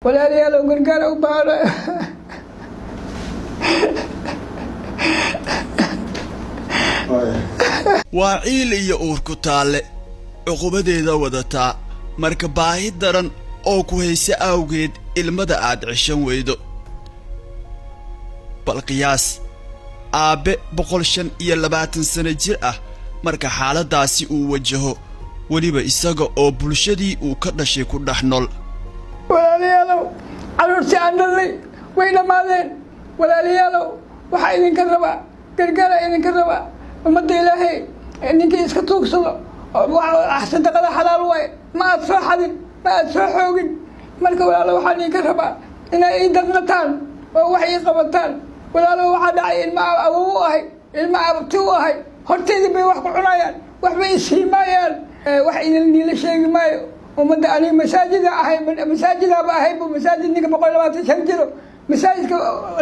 Walaalayaalow, gargaar u baahana. Waa ciil iyo uur ku taalle cuqubadeeda wadataa marka baahi daran oo ku hayse awgeed ilmada aad ceshan weydo. Bal qiyaas aabbe 125 sano jir ah marka xaaladdaasi uu wajaho, weliba isaga oo bulshadii uu ka dhashay ku dhex nool. Walaalayaalow, carruurtii aan dhalnay way dhammaadeen. Walaalayaalow, waxaa idinka rabaa gargaara, idinka rabaa ummadda Ilaahay. Ninkii iska tuugsado, sadaqada xalaal waaye. Ma aad soo xadin, ma aad soo xoogin. Marka walaalo, waxaan idinka rabaa inay ii dadnataan oo wax ii qabataan. Walaalo, waxaa dhacay ilma awow u ahay, ilma abti u ahay, horteydii bay wax ku cunayaan, waxbay isiimaayaan, wax idin niila sheegi maayo. Ummadda aniga masaajida ahay, masaajidaaba ahaybu masaajid. Ninka 125 jiro masaajidka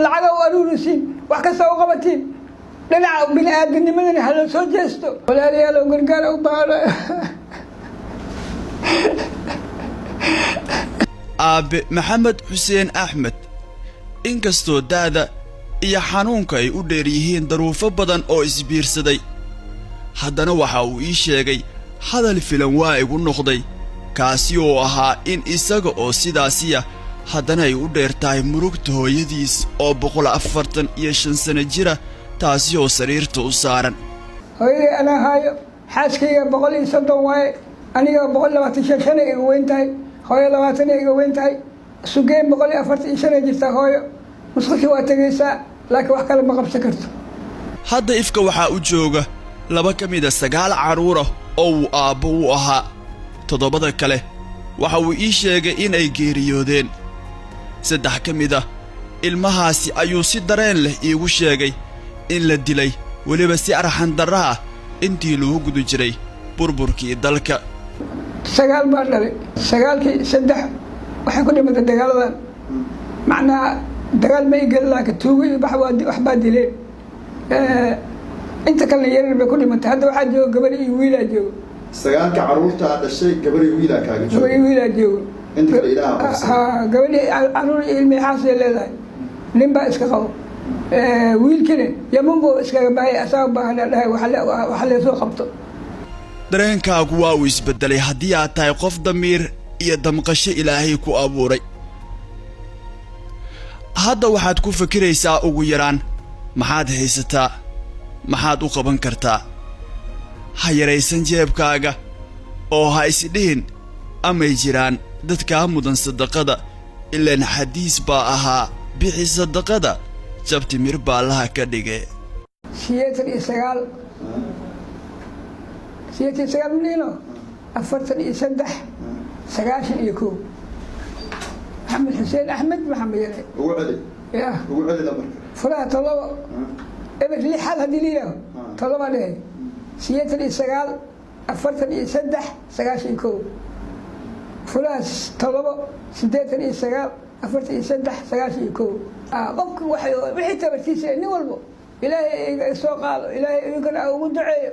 lacaga u aruurisiin, wax kasta u qabatiin. Dhinaca bini aadamnimadana hala soo jeesto. Walaalayaal, gargaar u baahana. Aabbe Maxamed Xuseen Axmed, inkastoo da'da iyo xanuunka ay u dheer yihiin daruufo badan oo isbiirsaday, haddana waxa uu ii sheegay hadal filan waa igu noqday, kaasi oo ahaa in isaga oo sidaasiya haddana ay u dheer tahay murugta hooyadiis oo 145 sano jira, taasi oo sariirta u saaran. Hooyaday anaa haayo. Xaaskayga 130 waaye, aniga 125 shanay iga weyn tahay. Hooyo 20 iga weyn tahay. Sugeen 145 jirtaa. Hooyo musqushi waa tegaysaa, laakiin wax kale ma qabsan karto. Hadda ifka waxaa u jooga laba ka mida sagaal carruura oo uu aabbo u ahaa. Toddobada kale waxa uu ii sheegay in ay geeriyoodeen. Saddex ka mid ah ilmahaasi ayuu si dareen leh iigu sheegay in la dilay, weliba si arxandarra ah, intii lagu guda jiray burburkii dalka. Sagaal baan dhalay. Sagaalkii saddex waxay ku dhimatay dagaaladan. Macnaha dagaal ma igelin, laakiin tuugo iyo waxbaa dileen. Inta kalena yaryar bay ku dhimatay. Hadda waxaa jooga gabar iyo wiilaa jooga. Sagaalka carruurtaa dhashay, gabar iyo wiilaa kaaga Gabar jooga? iyo wiilaa jooga. Inta kale Ilaaha qabsay. Ha, gabadhii caruur iyo ilmi xaasay leedahay, nin baa iska qabo. Wiilkina Yaman buu iskaga bahay, asaga baahan dhahay waxa leesoo qabto. Dareenkaagu waa uu isbeddelay haddii aad tahay qof damiir iyo damqasho Ilaahay ku abuuray. Hadda waxaad ku fikiraysaa ugu yaraan maxaad haysataa, maxaad u qaban kartaa. Ha yaraysan jeebkaaga oo ha isdhihin amay jiraan dadkaa mudan sadaqada, ilaan xadiis baa ahaa: bixi sadaqada, jabtimir baa Allaha ka dhige. 89, 89 milino, 43, 91. Maxamed Xuseen Axmed Maxamed Yare. Ugu celi. Ya. Ugu celi lambarka. Furaha 706 hal haddii la yidhaaho 7 dhehe. 89, 43, 91. Furaha 7, 89, 43, 91. Qofka wixii tabartiisa, nin walbo Ilaahay iga soo qaado, Ilaahay idinkana ugu duceeyo.